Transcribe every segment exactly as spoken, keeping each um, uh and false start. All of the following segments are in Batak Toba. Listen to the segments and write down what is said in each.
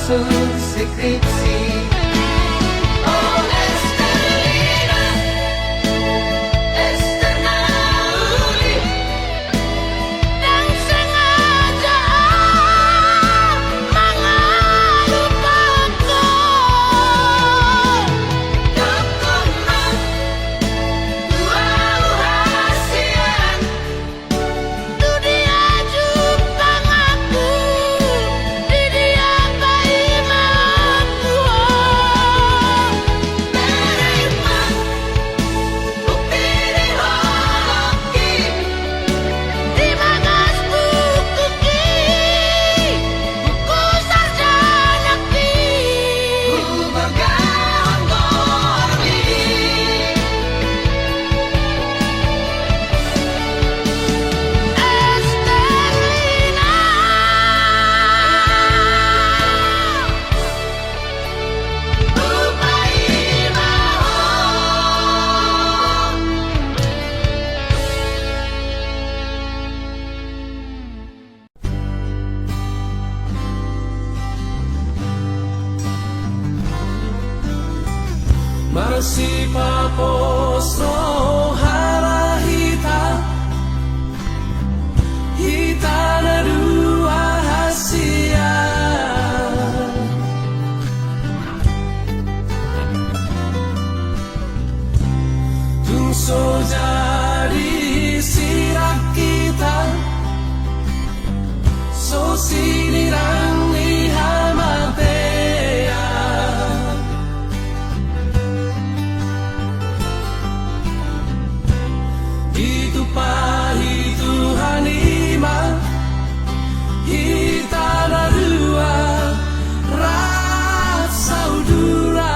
Sun skripsi. Oh, Esterlina, Esterna uli. Dang sengaja au mangalupahon ho. Dang pernah au hasian. Tu dia jumpang aku, di dia paima aku. Menerima bukti di holongki, di bagas bukuki, buku sarjanaki. Hubergahon goarmi. Esterlina. Hupaima ho. Marsipapos roha ma hita, hita na dua hasian. Tung so jadi sirang hita, so sinirang ni hamatean. Ditumpahi Tuhan i ma hita na dua rap saudara.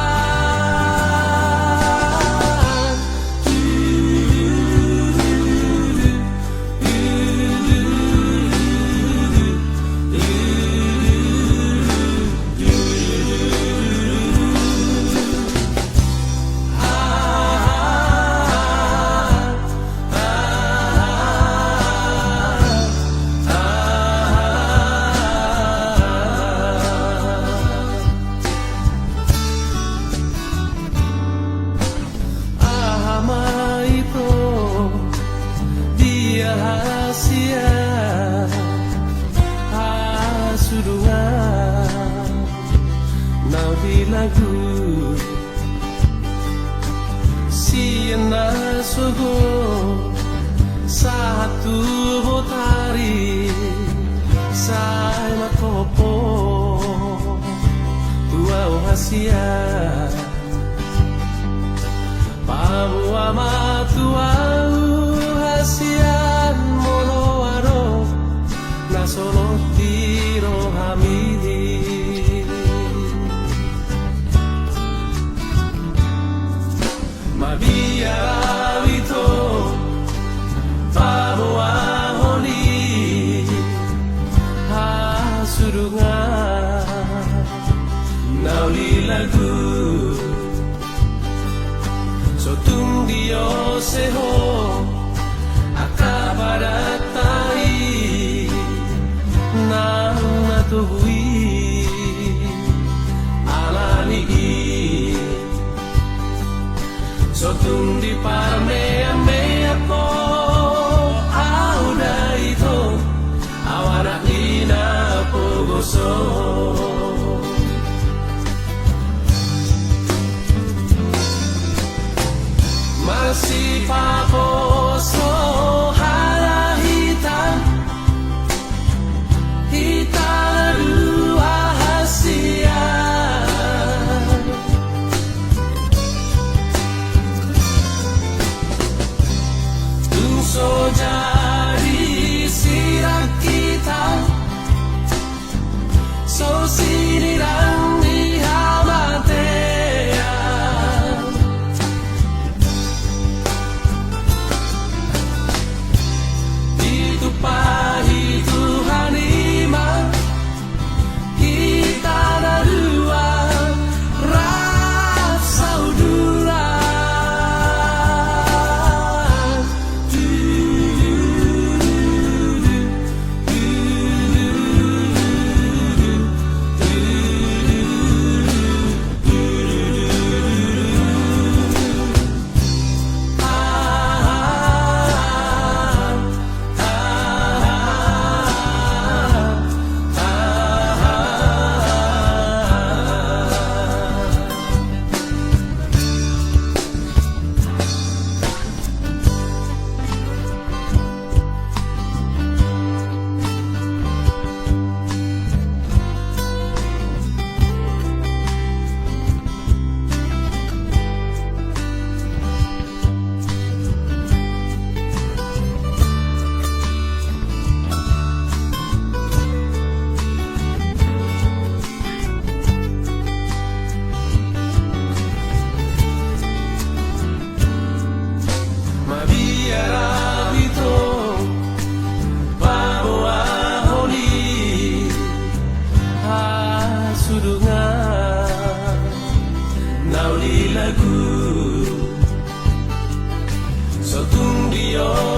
Aha ma ito, dia hasian hasudungan na uli lagu sian na sogo sahat tu botari, sai ma hopo tu ahu hasian. Paboa ma tu ahu hasian molo adong na so loti rohami. Mabiar ahu ito paboahon i hasudungan na uli lagu. So tung diose ho angka padanta i nang na togu i, alani i so tung diparmeammeam ho ahu da ito, ahu anak ni na pogoso. Marsipapos roha ma hita, hita na dua hasian. Tung so jadi sirang hita, so si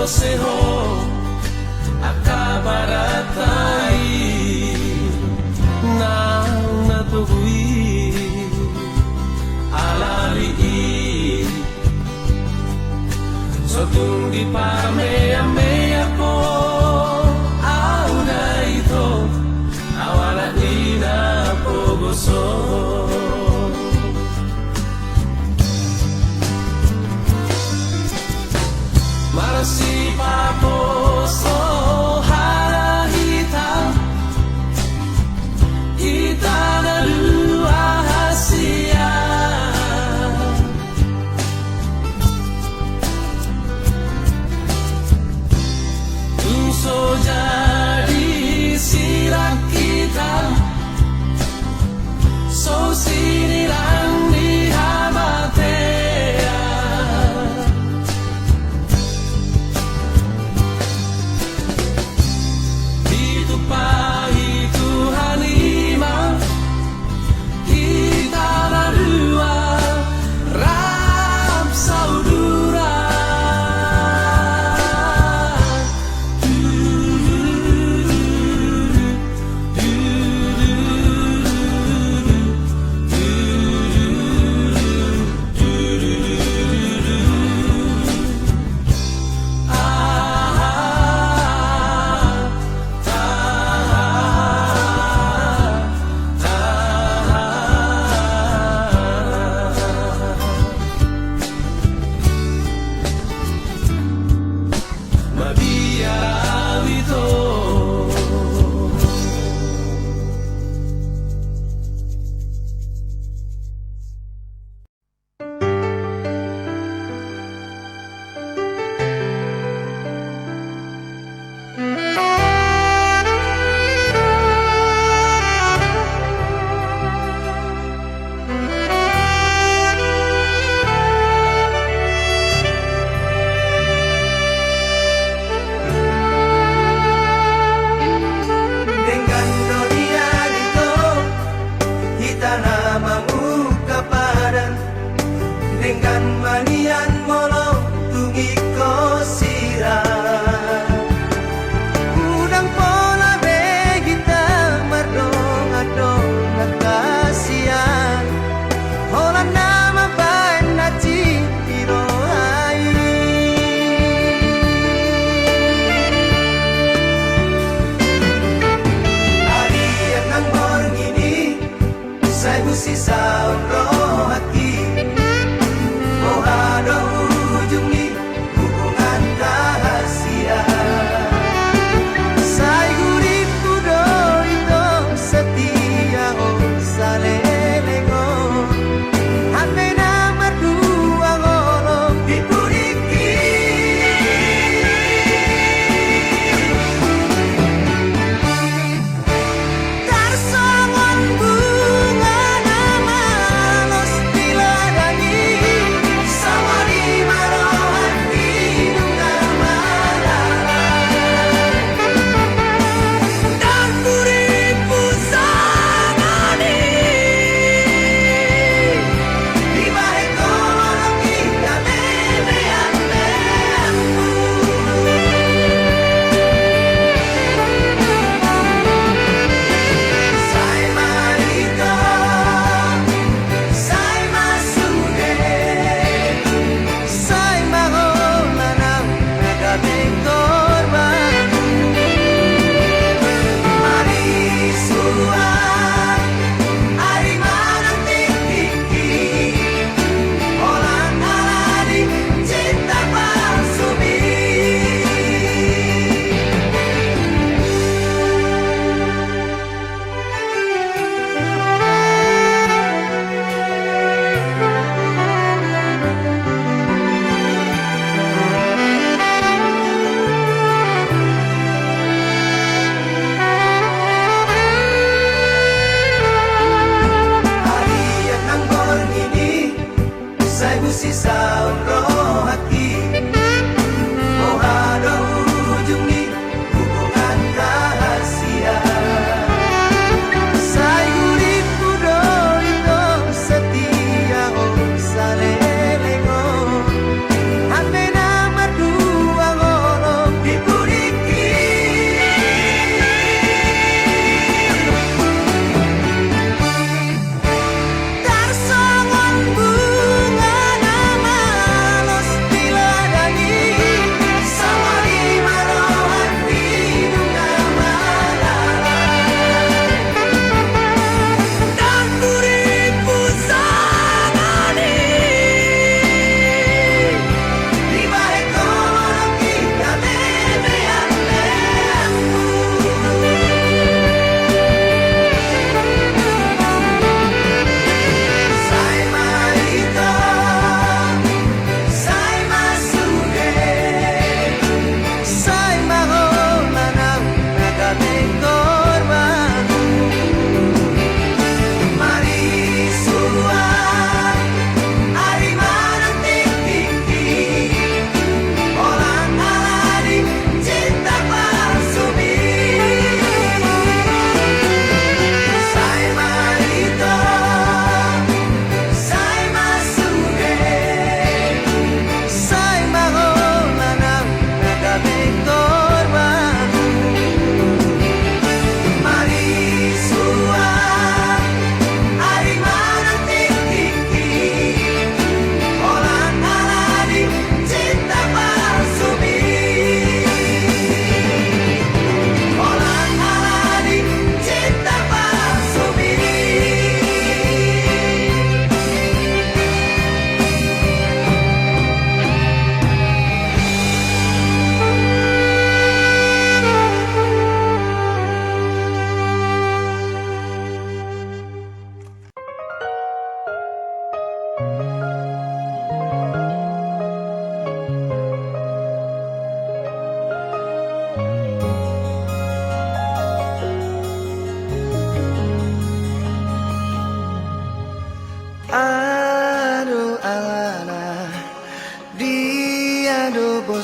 Seho, angka barata i, nang na togu i, alani i, so tung diparmeamea ho, au da ito, au alani na pogoso. Marsipaposo hita, hita na dua hasea. Tung so jadi sirang hita, so sinirang ni hamatean. Ditumpahi Tuhan i ma hita na dua rap saudara.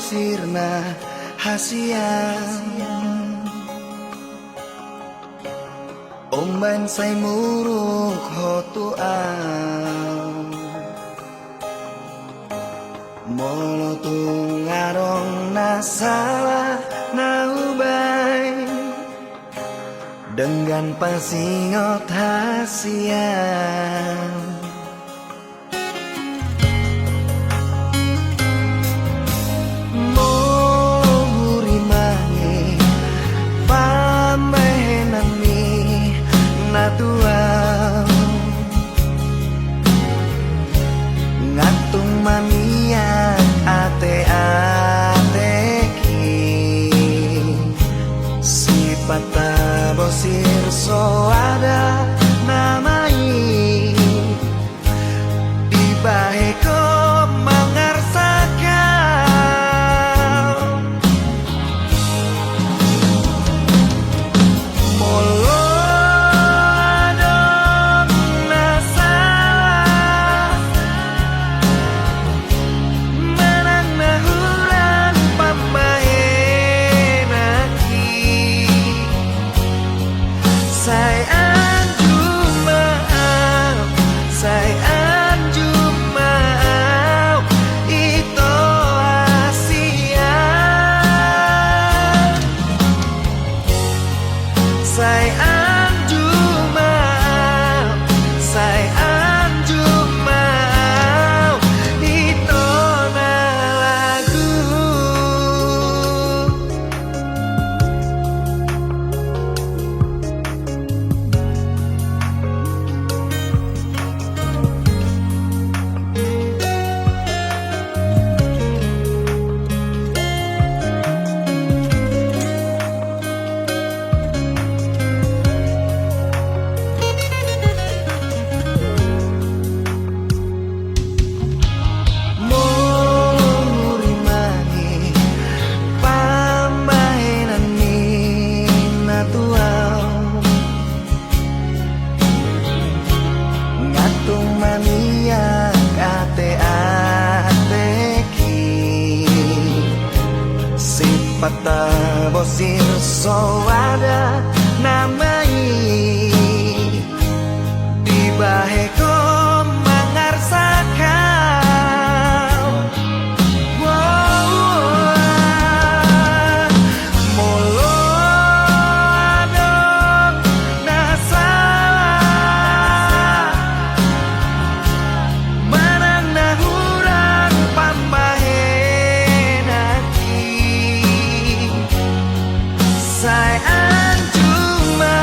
sirna hasian. Umbaen sai muruk ho tu au. Molo tung adong na sala na hubaen, denggan pasingot hasian. Molo hurimangi pambahenanmi na tu au, nga tung maniak ateateki. Sipat tabosir soada nama i, dibahen ho mangarsak au. Molo adong na sala manang na hurang pambahenanki, sai anjum ma au, sai anjum ma au, ito hasian. Sai anjum ma au, sai anjum ma au, ito na lagu. Molo hurimangi pambahenanmi na tu au, nga tung maniak ateateki. Sipat tabosir soada nama i, dibahen ho mangarsak au. Molo adong na sala manang na hurang pambahenanki, sai anjum ma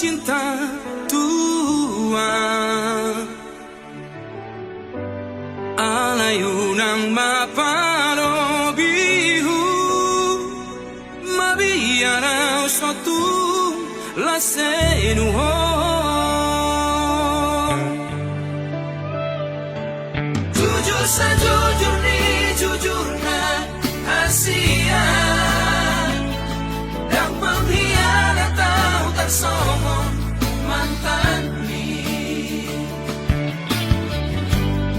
Cinta Tuhan. Alai unang ma palobi Ho, mabiar ahu so tung las henu Ho. Jujur sajujur ni jujurna, Asia, ndang manghianat ahu tarsongon mantanmi.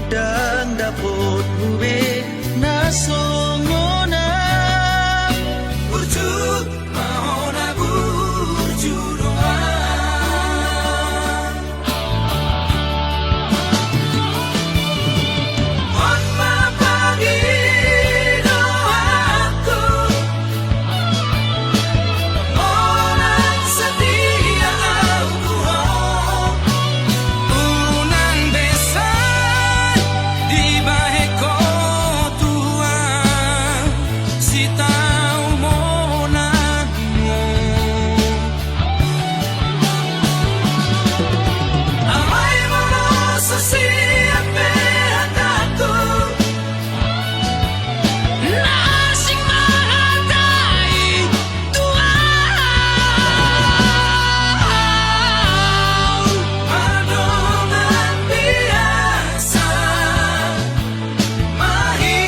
Ndang dapotmu be na songon ahu. Burju ma hona burju do ahu. On ma pangidoanku. Unang setia ahu tu Ho. Unang be sai dibahen Ho Tuhan sitau monang. Alai molo so siap pe hatangku, na asing manghatai tu ahu. Mardongan biasa ma hita.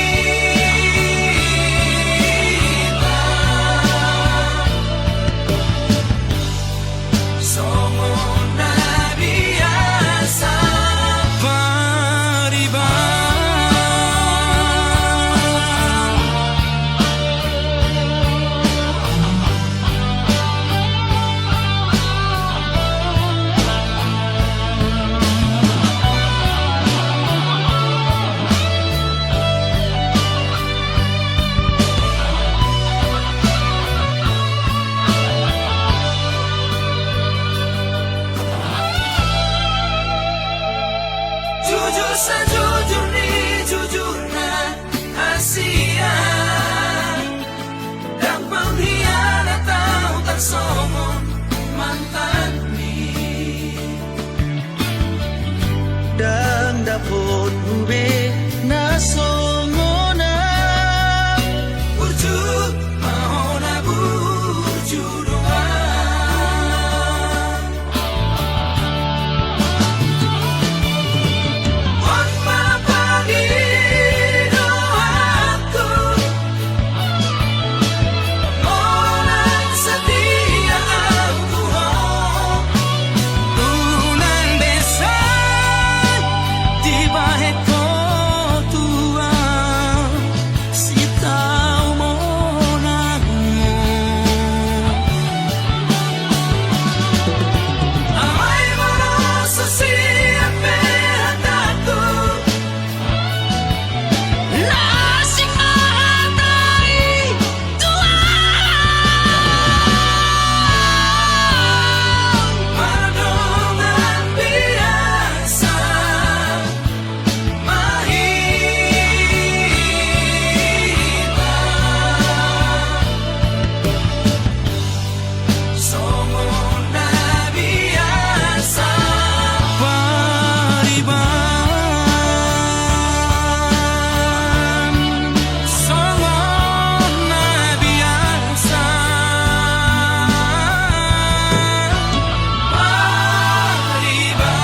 Songon na biasa pariban. Jujur sajujur ni jujurna, Asia. Ndang manghianat ahu tarsongon mantanmi. Ndang dapotmu be na songon ahu. Burju ma hona burju do ahu. On ma pangidoanku. Unang setia ahu tu Ho. Unang be sai dibahen Ho Tuhan sitau monang. Alai molo so siap pe hatangku, na asing manghatai tu ahu. Mardongan biasa ma hita. Songon na biasa pariban. Songon na biasa pariban.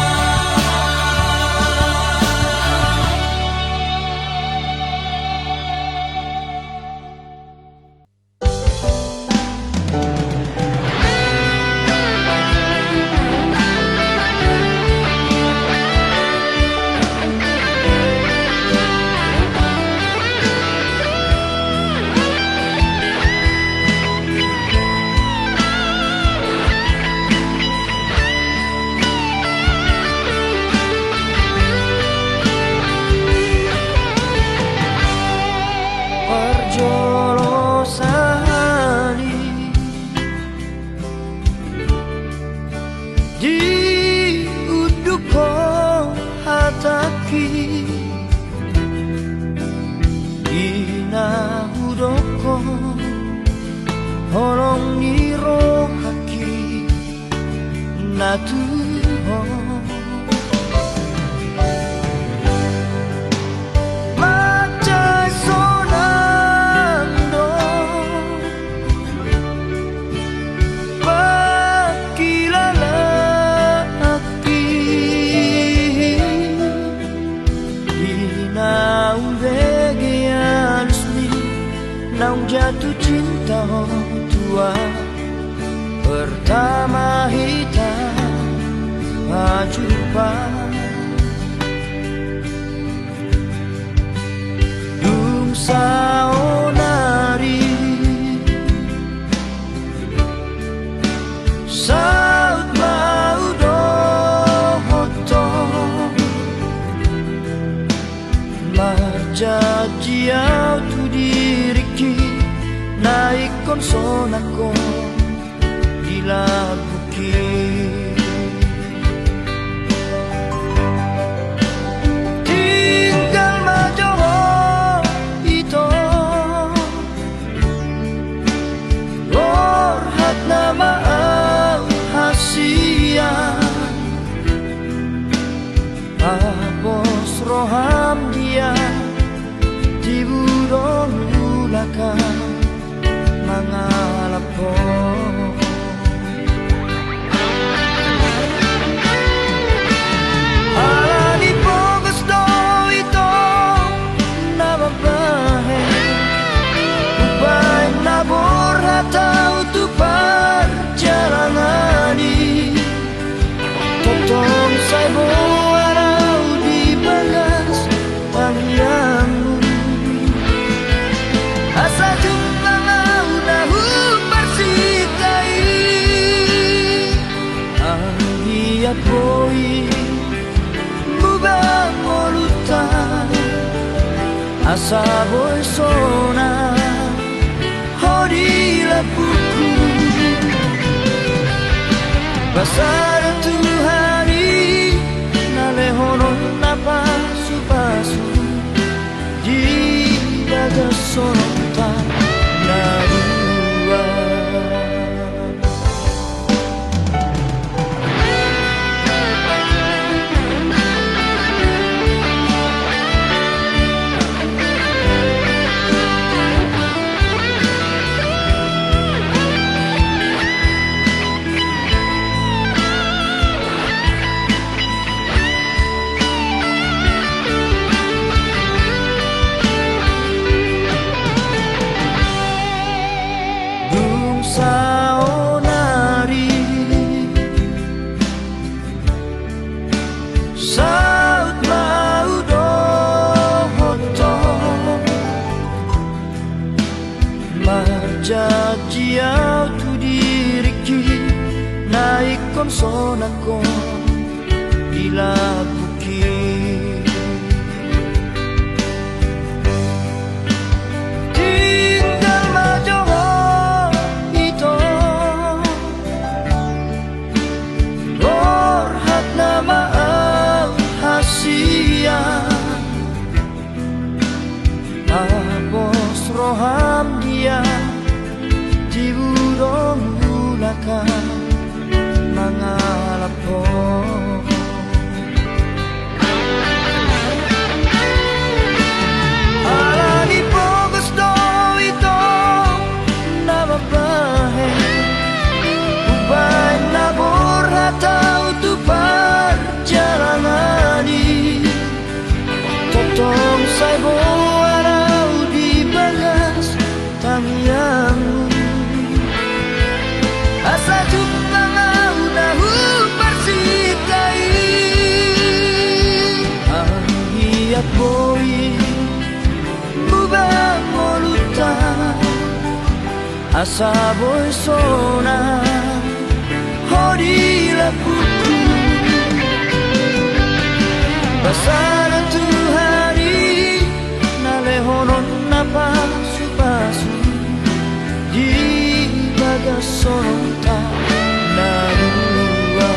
Parjolo sahali diunduk ho hatangki, di na hudok ho holong ni rohangki. Tuhan, mansai sonang do mangkilalahi. Di naung bege alusmi, naung jatuh cinta ho tu ahu, pertama hita pajumpa. Dung saonari saut ma au dohot ho, marjanji au tu diringki, na ingkon sonang ho di lambungki. Tinggal ma jo ho, ito, borhat nama au hasian. Pos roham dia, tibu do mulak au mangalap ho. Alani pogos do ito na mambahen, umbahen na borhat au tu parjalangan i. Tongtong sai boan au di bagas tangiangmu, asa jumpang au na huparsinta i. Anggiat boi muba ngolunta, asa boi sonang ho di lambungku. Pasada Tuhan i na lehonon na pasupasu di bagas soronta na dua. Dung saonari saut ma au dohot ho, marjanji au tu diringki, na ingkon sonang ho di lambungki. Tinggal ma jo ho, ito, borhat nama au hasian. Pos roham dia, tibu do mulak au mangalap ho. Alani pogos do ito na mambahen, umbahen na borhat au tu parjalangan i. Tongtong sai boan au di bagas tangiangmu, asa jumpang au na huparsinta i. Anggiat boi muba ngolunta, asa boi sonang ho di lambungku. Pasada Tuhan i na lehonon na pasupasu di bagas soronta na dua.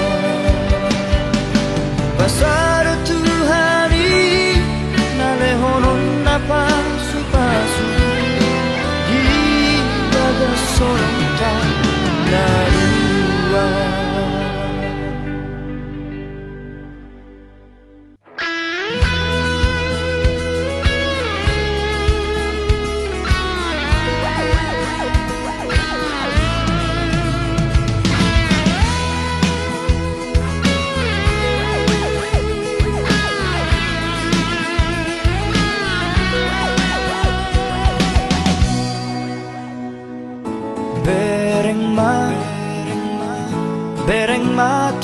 Pasada Tuhan i na lehonon na pasupasu di bagas soronta na dua.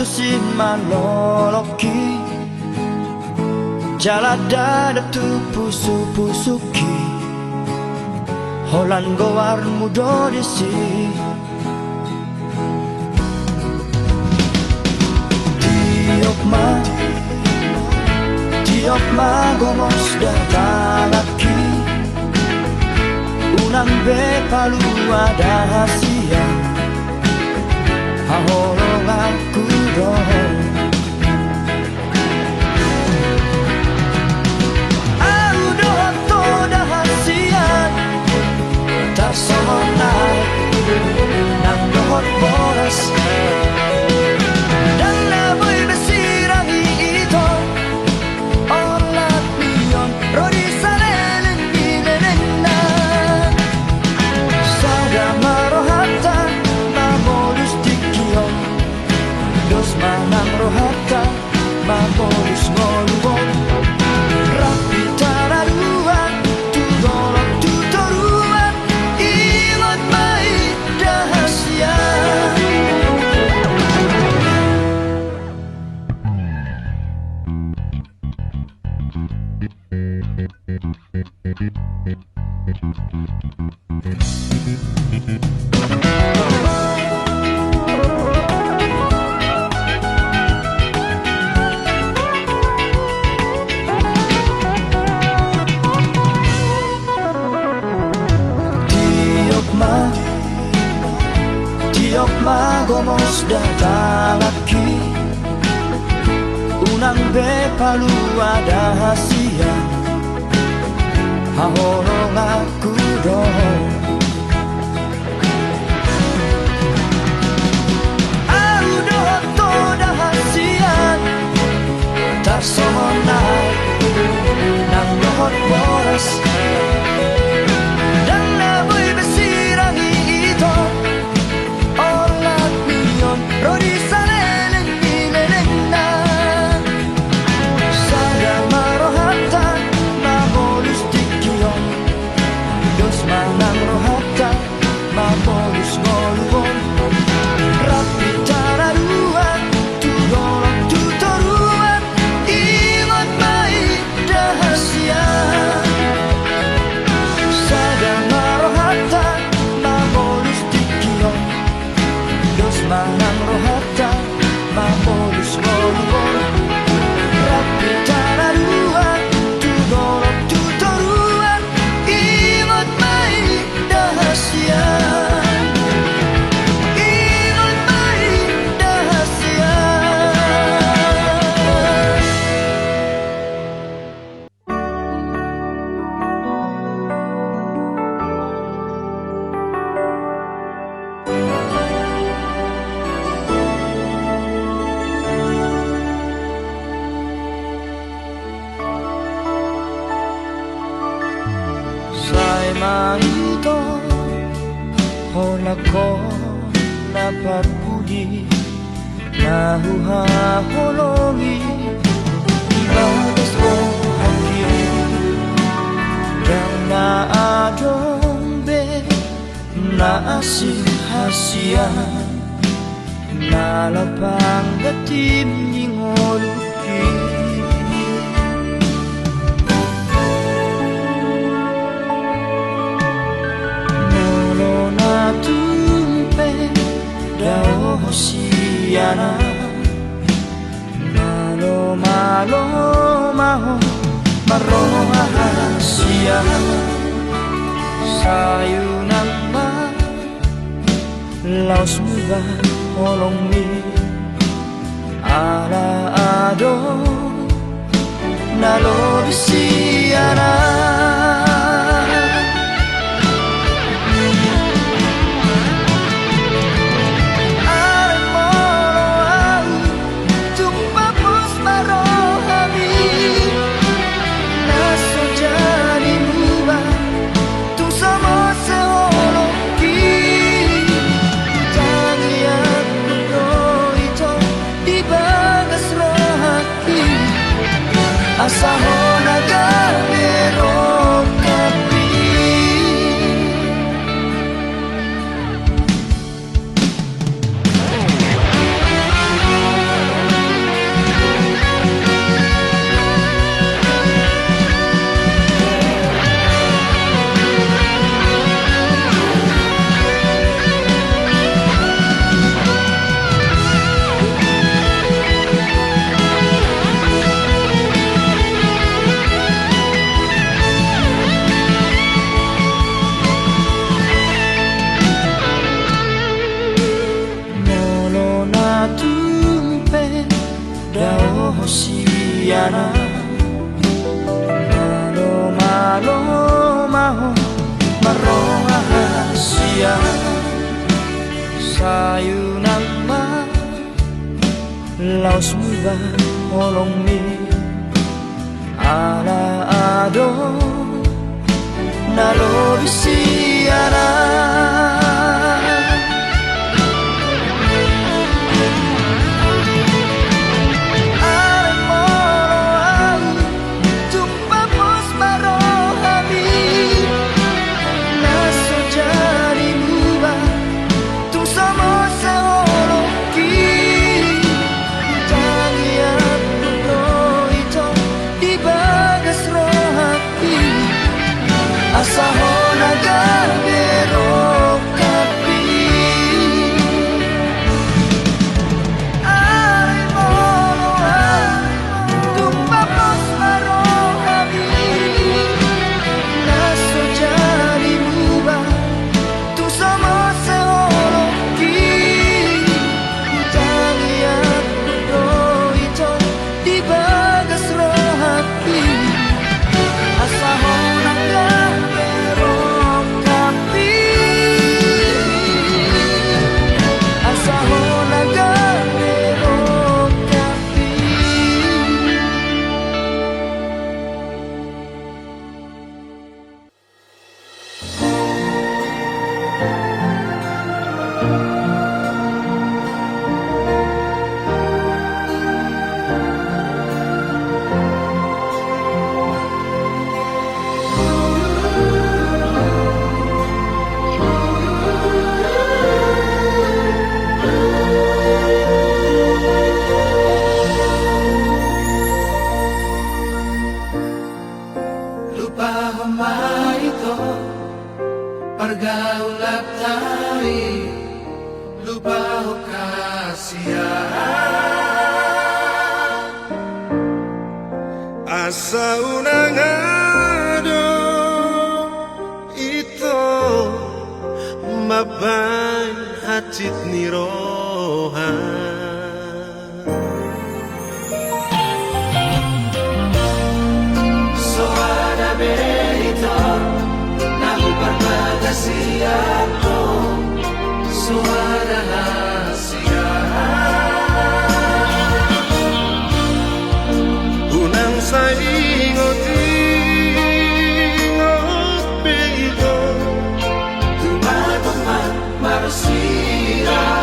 Tusi malolongki, jala dadap tu pusupusungki, holan goarmu do disi. Tiop ma, tiop ma gomos da tanganki, unang be palua da hasian haholonganku do. Ahu dohot ho da hasian, tarsongon aek nang dohot boras, ndang na boi be sirang i ito. Olat ni on ro di saleleng ni lelengna. Sada ma rohanta mamolus tingki on, dos ma nang rohanta mamolus ngolu on. Rap hita na dua tu dolok tu toruan, ingot ma i da hasian. Tiop ma, tiop ma gomos da tanganki, unang be palua da hasian haholonganku do. Ahu dohot ho da hasian, tarsongon aek nang dohot boras, ndang na boi be sirang i ito. Olat ni on ro di saleleng ni lelengna. Sada ma rohanta mamolus tingki on, dos ma nang rohanta mamolus ngolu on. Rap hita na dua tu dolok tu toruan, ingot ma i da hasian. Sada ma rohanta mamolus tingki on, dos ma nang rohanta mamolus ngolu on. Rap hita na dua tu dolok tu toruan, ingot ma i da hasian. Ingot ma i da hasian. Sai ma ito, holan ho na parpudi, na huhaholongi di bagas rohangki. Ndang na adong be na asing hasian, na laho pangganti ni ngolungki. Molo na tung pe dao ho sian ahu, malo, malo ma ho marroha hasian. Sai unang ma laos muba holongmi, ala adong na lobi sian ahu. Alai molo ahu tung pos ma rohami, na so jadi muba tung so mose holongki. Tangiangku do ito di bagas rohangki, asa ho na gabe Laos muba holongmi ala adong na lobi sian ahu. Alai molo ahu tung pos ma rohami na so jadi muba, tung so mose holongki, tangiangku do ito di bagas rohangki, asa ho na gabe rongkapmi. Alai molo ahu tung pos ma rohami na so jadi muba, tung so mose holongki, tangiangku do ito di bagas rohangki, asa ho na gabe rongkapmi. Asa ho na gabe rongkapmi. Lupahon ma ito pargaulanta i, lupahon hasian. Asa unang adong ito mambahen hansit ni roha. Soada be ito na huparbagas sian ho, soada hasian. Unang sai ingot-ingot be ito, tumagon ma marsirang.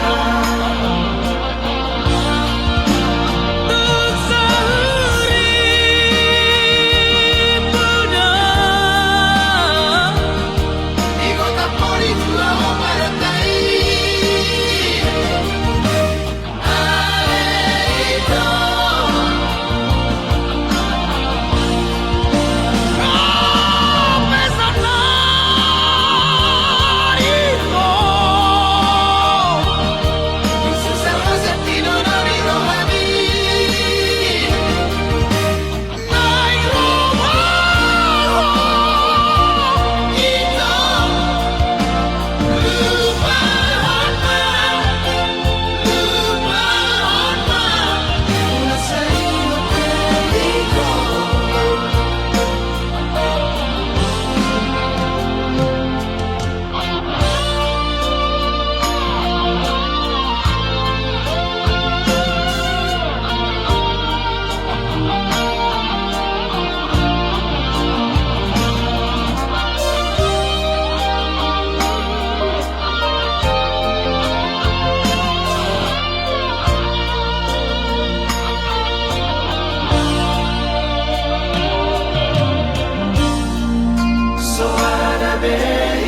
Soada be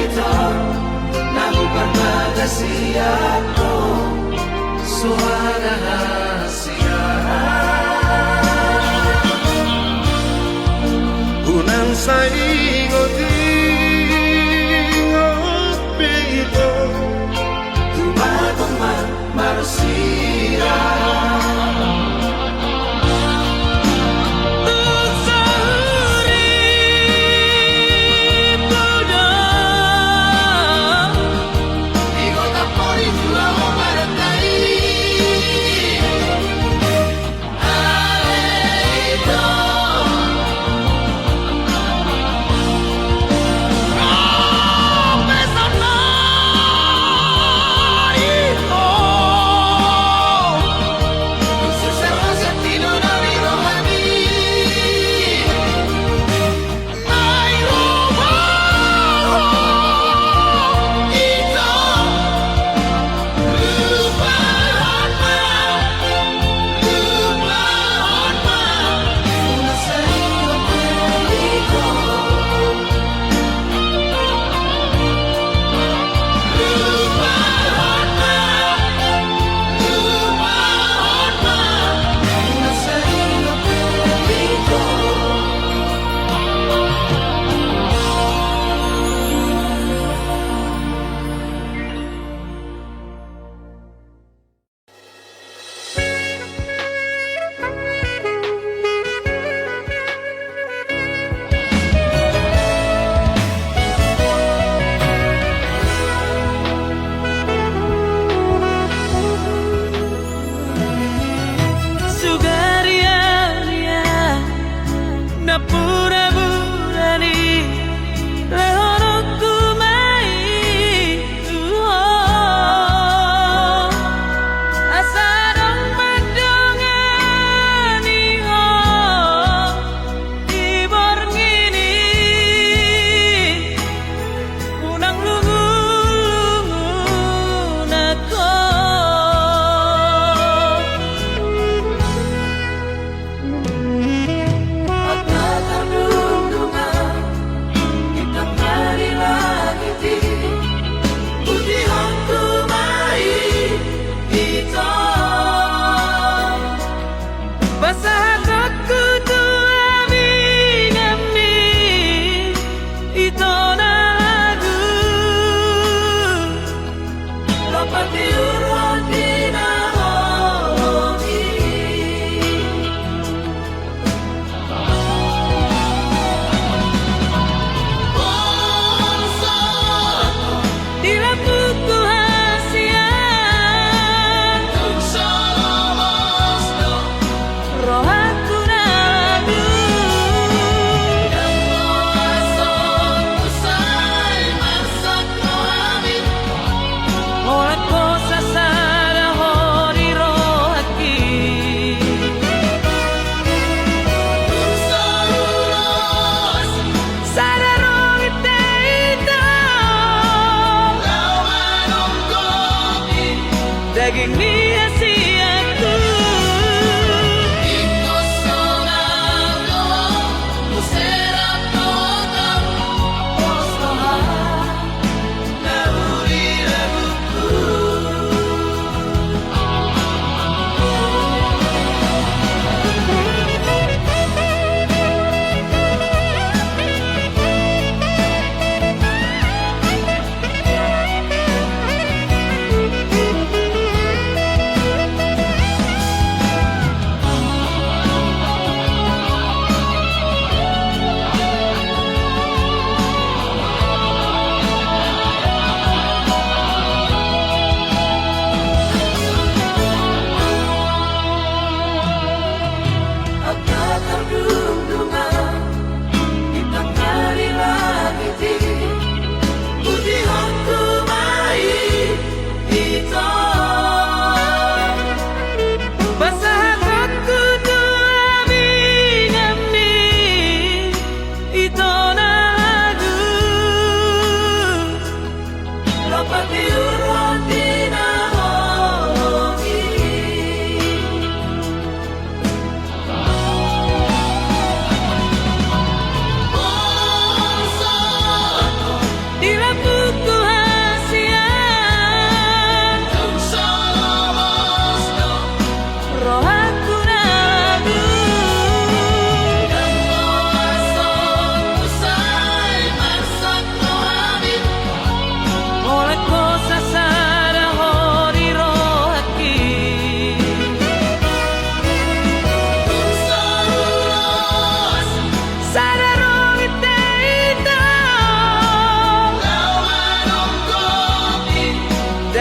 ito na huparbagas sian ho, soada hasian. Unang sai ingot-ingot be ito, tumagon ma marsirang.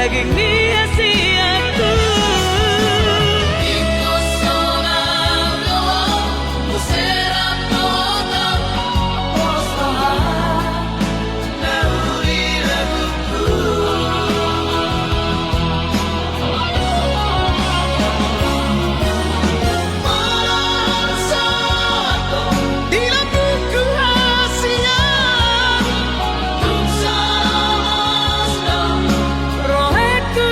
Daging ni hasianku. Ingkon sonang do muse rap dohot au, pos roha na uli lagungku. Molo so au di lambungku hasian, tung so mos do rohangku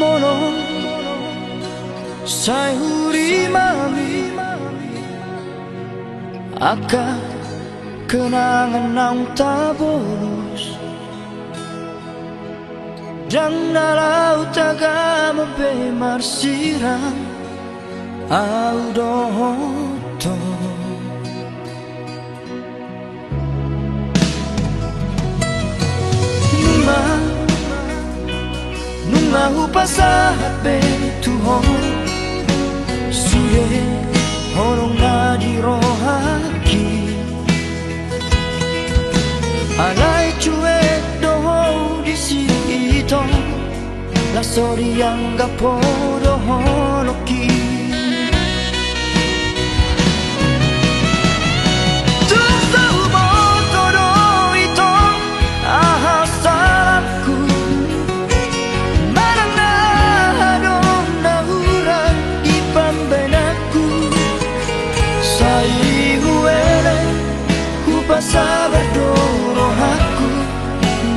Molo sai hurimami angka kenangan naung tabolus, ndang na laho tagam be marsirang au dohot ho. Nunga, nunga hupasahat be tu ho sude holong na di rohangki. Alai cuek do ho disi, Ito, laos so dianggap ho dohononki. Tung so huboto do, Ito, aha salangku, manang na adong na hurang di pambahenanku. Sai huelek, hupasabar do rohangku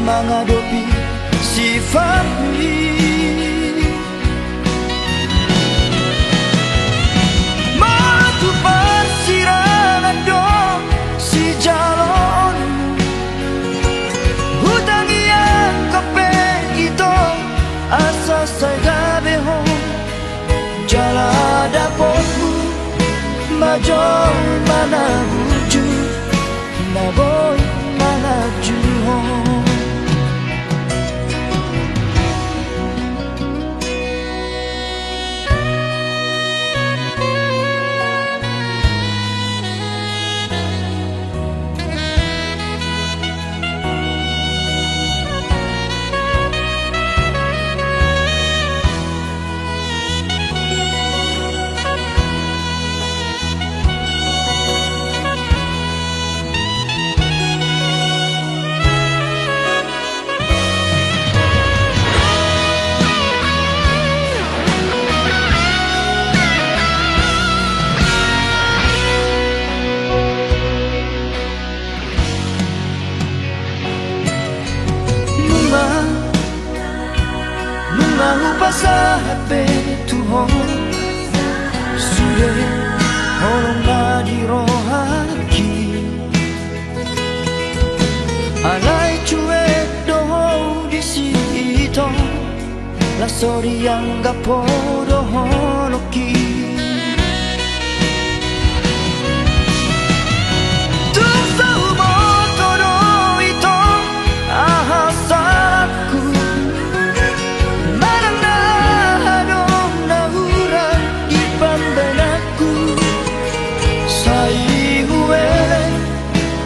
mangadopi si Fahmi. Molo tu parsirangan do sijaloonmu, hutangiangkon pe, Ito, asa sai gabe ho jala dapotmu ma jolma na burju, na boi manganju ho. Nunga, nunga hupasahat be tu ho sude holong na di rohangki. Alai cuek do ho disi, Ito, laos so dianggap ho dohononki. Tung so huboto do, Ito, aha salangku, manang na adong na hurang di pambahenanku. Sai huelek,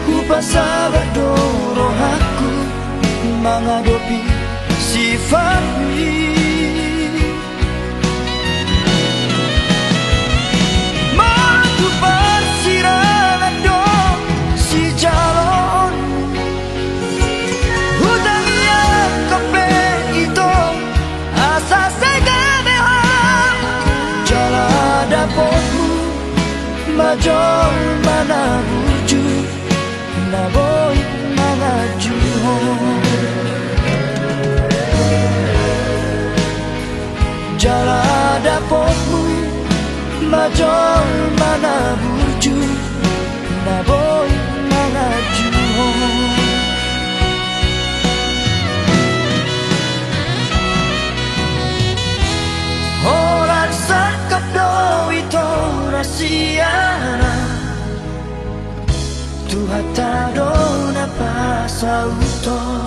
hupasabar do rohangku mangadopi si Fahmi. Molo tu parsirangan do sijaloonmu, hutangiangkon pe, Ito, asa sai gabe ho jala dapotmu ma jolma na burju, na boi manganju ho. Jala dapotmu ma jolma na burju, na boi manganju ho. Holan sangkap do, Ito, na sian Tuhanta do na pasauthon.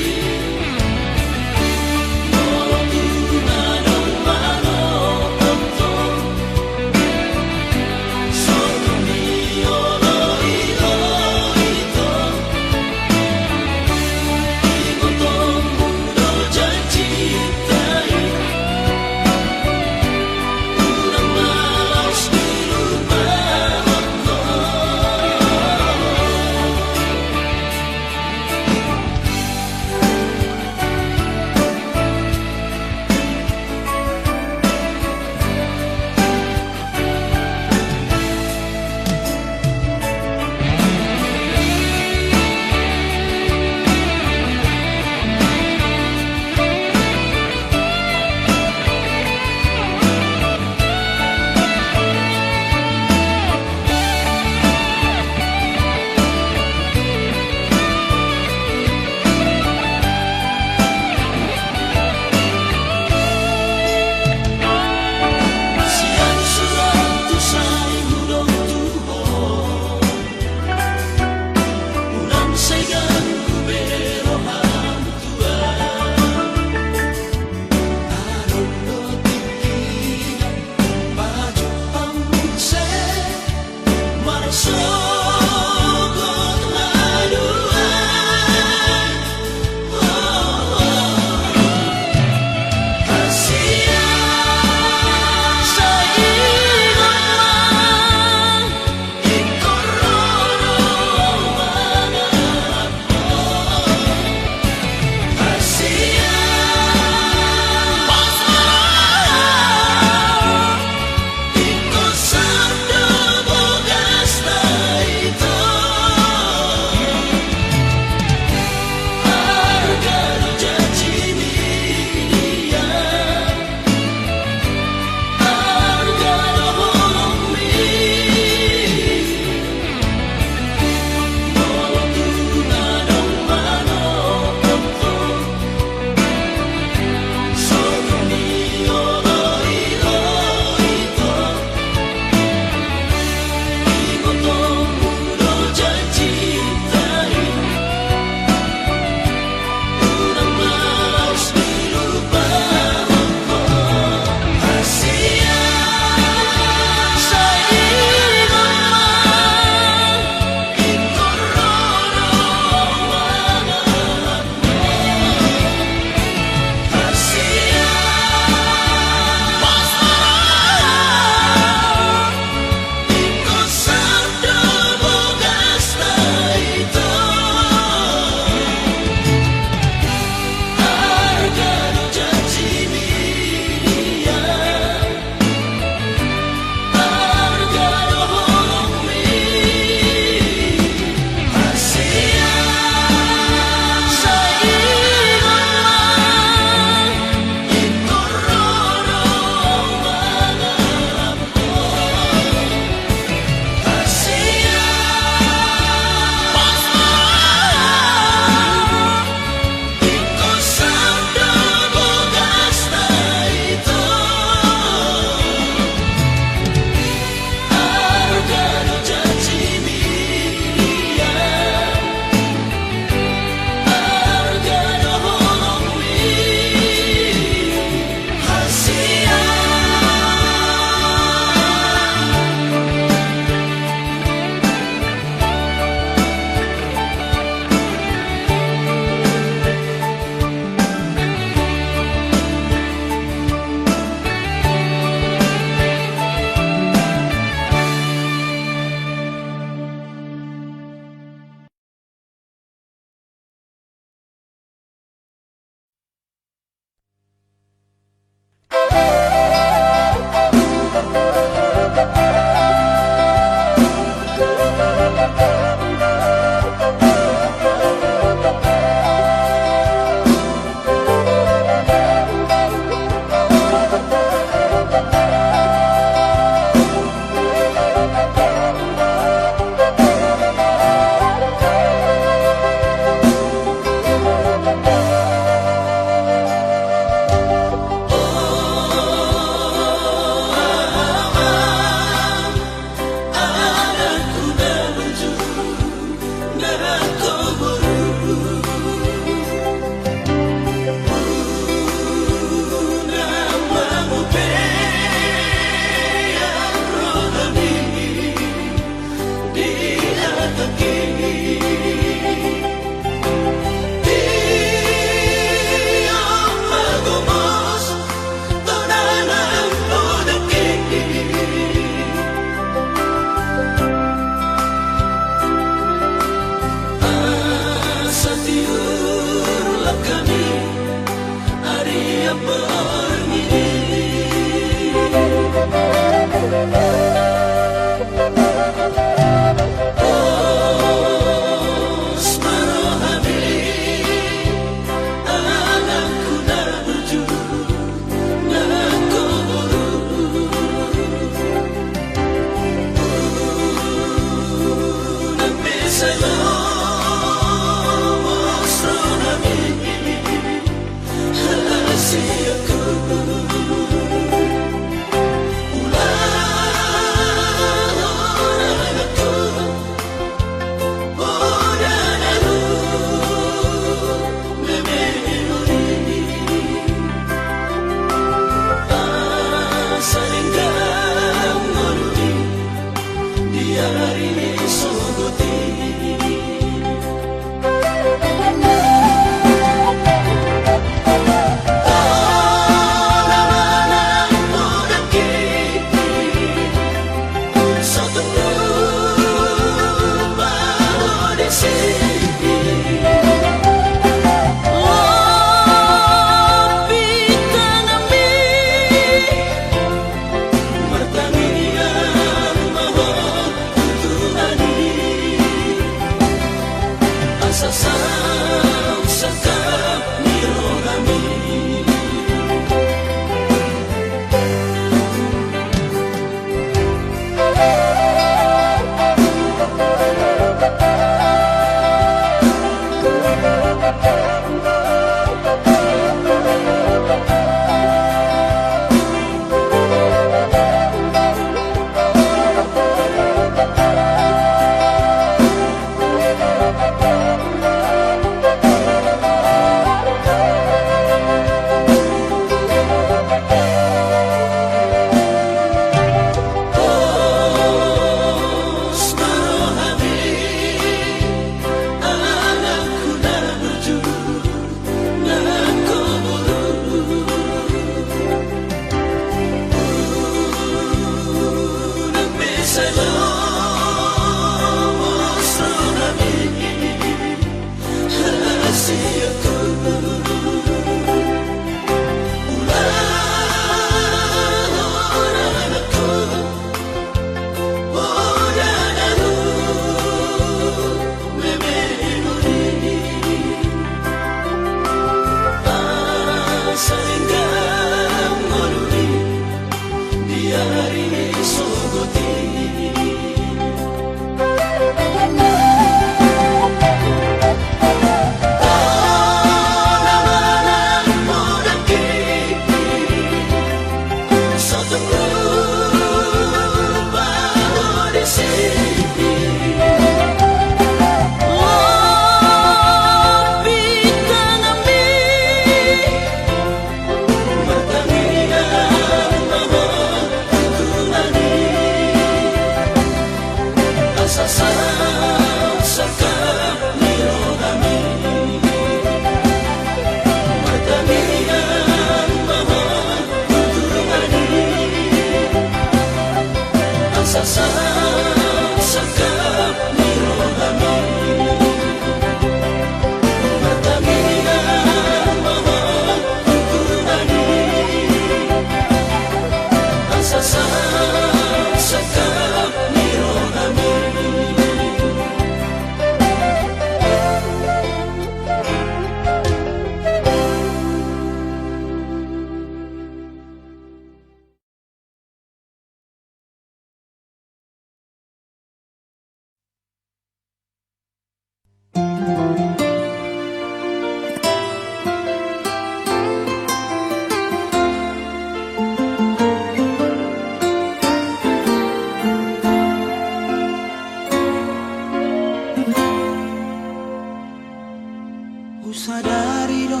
Husadari do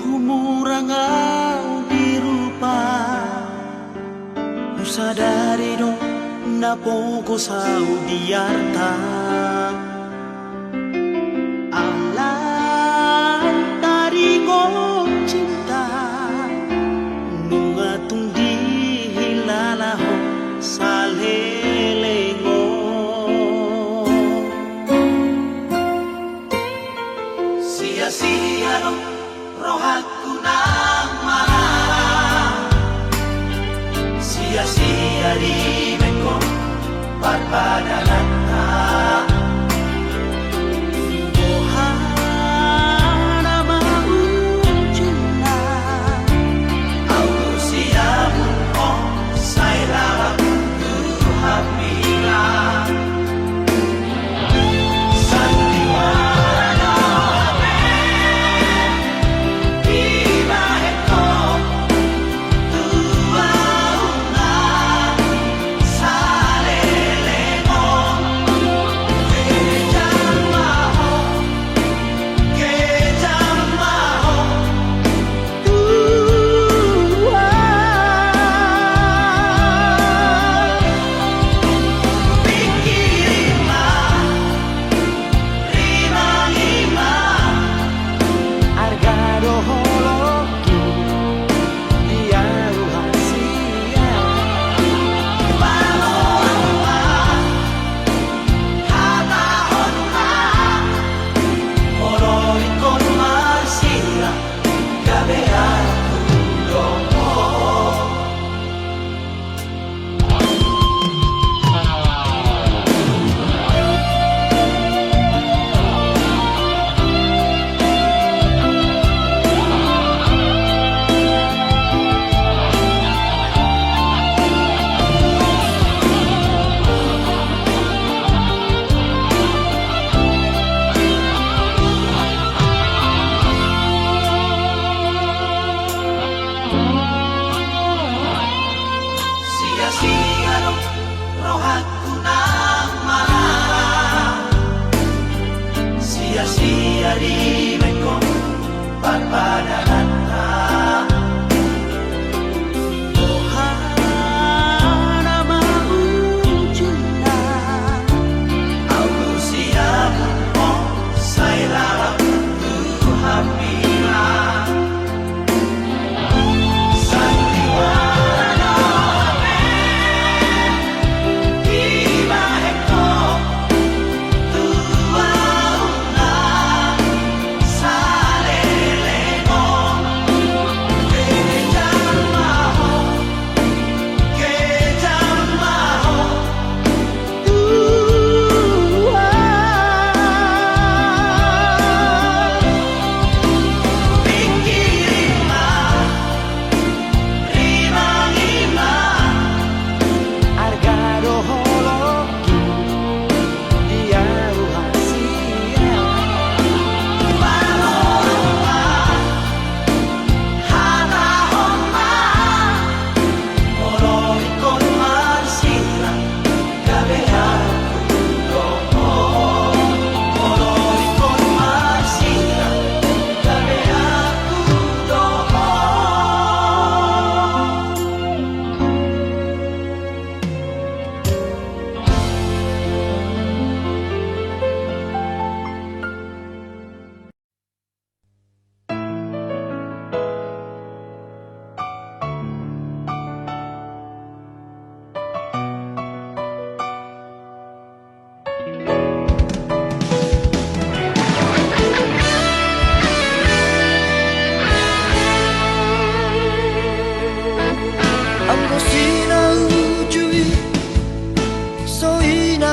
humurang au di rupa, husadari do na pogos au di arta. Alai taringot cinta, nunga tung dihilala ho saleleng on. Sia-sia do rohangku na malarang, sia-sia dibaen ho parpadananta.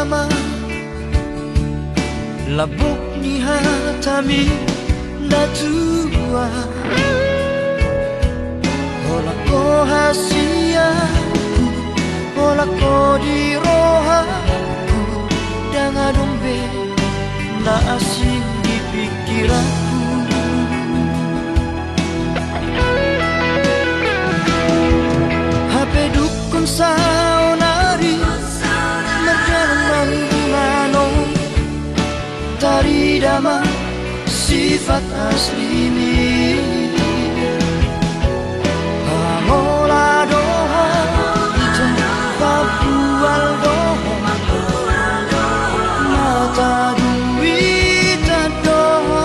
Ama, lambok ni hatami na tua. Holan ho hasianku, holan ho di rohangku, ndang adong be na asing di pingkiranku. Hape dungkon saonari mardalan manggulan on, tarida ma sifat aslimi. Pangola do ho, ito, pabual do ho, mata duitan do ho.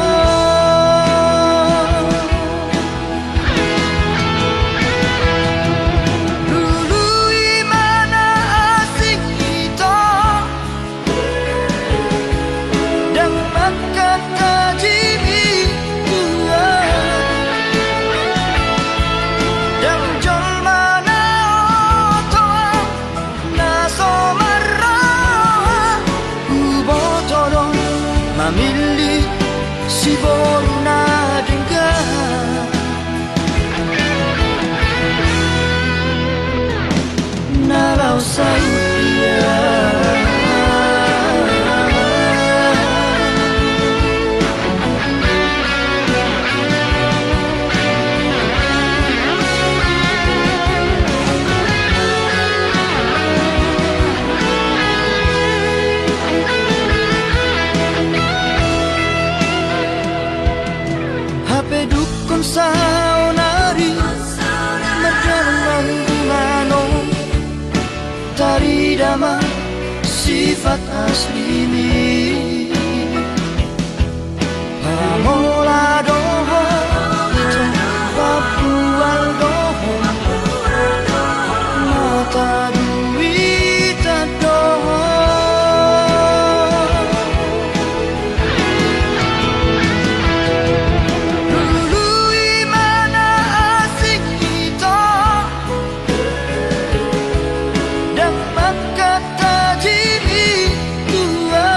Lului ma na asing ito, ndang mangkatajimi tua. Ndang jolma na oto na so marroha, huboto do mamillit siboru na denggan. Na laos sadia. Hape dungkon saonari mardalan manggulan on, tarida ma sifat aslimi. Pangola do ho, ito, pabual do ho, mata duitan do ho. Lului ma na asing ito, ndang mangkatajimi tua.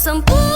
Sampulu